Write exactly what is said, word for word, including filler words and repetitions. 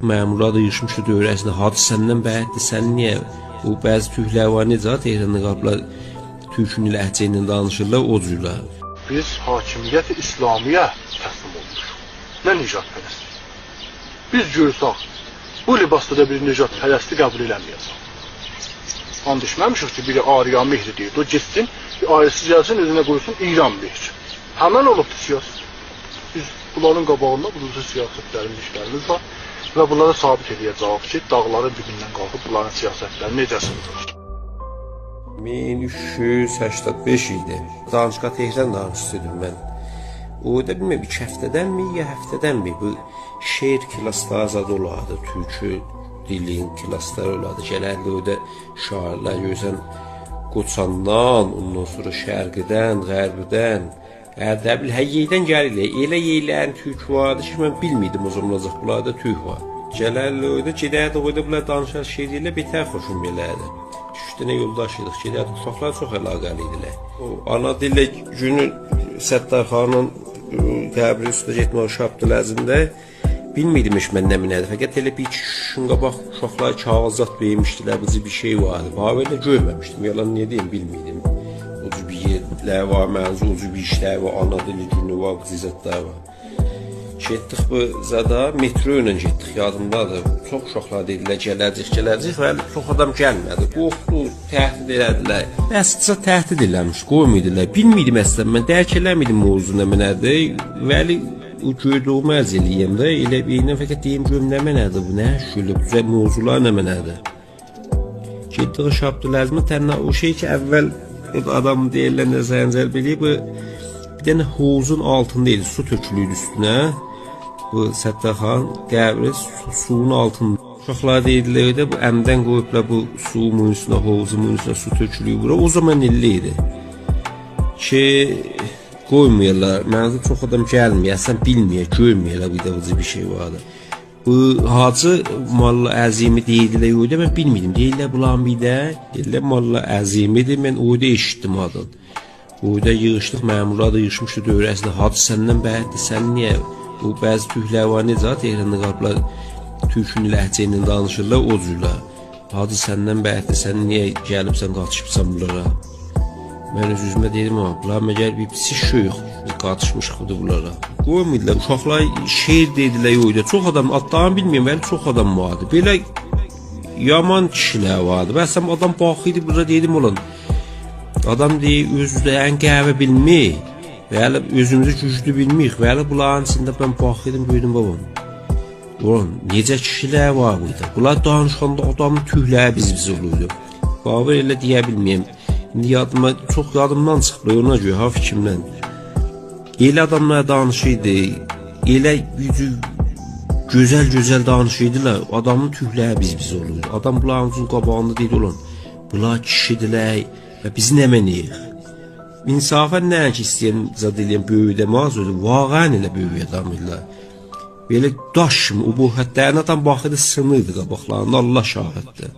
مأمورلار دا ییغیشمیشدی دؤوره‌سینه: «حاجی، سندن بعیددیر، سن نییه؟» بو بعضی تورکلر وار، نئجه تهراندا قالیبلار، تورکونو لهجه ایله دانیشیرلار، او جورلر. بیز حاکمیت اسلامی‌یه تسلیم اولموشوق، نه نژادپرست. بیز گؤرسک، بو لباسدا دا بیر نژادپرستی قبول ائله‌مه‌یه‌جک. آند ایچمه‌میشیک کی، بیری آریامهر دئییر، او گئتسین، بیر آیریسی گلسین، اؤزونه قویسون ایرانمهر. همن اولوبدور سیاست. بیز بونلارین قاباغیندا بو جور سیاستلرین، ایشلریمیز وار و بونلارا ثابت ائله‌یه‌جه‌ییک کی، داغلارین دیبیندن قالخیب بونلارین سیاستلری نئجه سیندیریر. مین اوچ یوز سکسن بئش ایدی. دانشگاه تهران دانشجوسویدوم من. اورادا بیلمیرم، ایکی هفته‌دن‌می، یا هفته‌دن‌می بو شعر کلاسلاری زاد اولاردی، تورکو دیلین کلاسلاری اولاردی. گلردی اورادا شاعیرلر، گؤرورسن، قوچاندان، اوندان سونرا شرقیدن، غربیدن، اردبیل، هر یئردن گلیرلر. ائله یئرلرین تورکو واردی کی، من بیلمیردیم او زاماناجاق بونلاردا تورک وار. گلردی اورادا، گئدردیک اورادا، بونلار دانیشار، شعر دئییرلر، بتر خوشوم گلردی. اوچ دنه یولداش ایدیک، گئدردیک، اوشاقلار چوخ علاقه‌لی ایدیلر. او آنا دیلی گونو ستارخانین، ائ، قبری اوسته گئتمک، شاه عبدالعظیمده بیلمیردیم هئچ من نمنه‌دیر. فقط ائله بیر ایکی گون قاباق اوشاقلار کاغیذ زاد وئرمیشدیلر، بو جور بیر شئی واردی. باور ائله گؤرمه‌میشدیم، یالان نییه دئییم، بیلمیردیم. او جور بیر یئرلر وار، منظور، او جور بیر ایشلر وار، آنا دیلی گونو وار، بو جور زادلار وار. گئتدیک بو زادا، مترو ایله گئتدیک، یادیمدادیر. چوخ اوشاقلار دئدیلر: «گله‌جه‌ییک، گله‌جه‌ییک.» ولی چوخ آدام گلمه‌دی، قورخدو، تهدید ائله‌دیلر. بسیجه تهدید ائله‌میش، قویموردولار. بیلمیردیم اصلا، من درک ائله‌میردیم موضوع نمنه‌دیر. ولی او گؤردویومو عرض ائله‌ییم ده، ائله بیرینه فقط دئییم گؤروم نمنه‌دیر بو، نه شئیله، بو موضوعلار نمنه‌دیر. گئتدیک شاه عبدالعظیمه، تنها او شئی کی، اول آدام دئییرلر، نظرینی جلب ائله‌ییر، بو بیر دنه حوضون آلتیندا ایدی، سو تؤکولوردو اوستونه. بو ستارخان قبری سو-، سویون آلتیندا. اوشاقلار دئییردیلر ده، بو عمدن قویوبلار بو سویون اوستونه، حوضون اوستونه سو تؤکولور بورا. او زامان ائله ایدی کی، قویمویورلار. منظور، چوخ آدام گلمیر، اصلا بیلمیر، گؤرمویورلر بیر ده بو جور بیر شئی واردی. بو حاجی ملا عظیمی دئییردیلر، یوخ دا، من بیلمیردیم. دئییرلر، بولارین بیر ده، دئییرلر، ملا عظیمی‌دیر، من اورادا ائشیتدیم آدینی. اورادا ییغیشدیق، مأمورلار دا ییغیشمیشدی دؤوره‌سینه: «حاجی، سندن بعیددیر، سن نییه؟» بو بعضی تورکلر وار، نئجه تهراندا قالیبلار، تورکونو لهجه ایله دانیشیرلار، او جورلر. «حاجی، سندن بعیددیر، سن نییه گلیبسن، قاتیشیبسان بونلارا؟» من اؤز-اؤزومه دئدیم: «آ، بونلار مگر بیر پیس ایش گؤروب، بیز قاتیشمیشیق بونلارا؟» قویموردولار، اوشاقلار شعر دئدیلر، یوخ دا. چوخ آدام، آدلارینی بیلمیرم، ولی چوخ آدام واردی. بئله یامان کیشیلر واردی. مثلا، آدام باخیردی بورا، دئدیم، اولان، آدام دئییر، اؤزو ده ان قهوه بیلمیر. بلی، اؤزوموزو گوجلو بیلمیریک. بلی، بونلارین ایچینده من باخیردیم، گؤردوم، بابام، اولان، نئجه کیشیلر وار بوردا. بونلار دانیشاندا آدامین توکلری بیز-بیز اولوردو. باور ائله دئیه بیلمیرم. ایندی یادیما، چوخ یادیمدان چیخیب، اونا گؤره ها، فیکریمدن. ائله آداملار دانیشیردی، ائله گؤزل-گؤزل دانیشیردیلار، آدامین توکلری بیز-بیز اولوردو. آدام بونلارین اوزون قاباغیندا دئییردی، اولان، بونلار کیشیدیرلر و بیز نمنه‌ییک؟ انصافا، نه کی ایسته‌یم زاد ائله‌یم، بؤیوک دئمک، سؤزو، واقعا ائله بؤیوک آدام ایدیلر. بئله داش کیمی، او بو حتی آدام باخیردی، سینیردی قاباقلاریندا، الله شاهیددیر.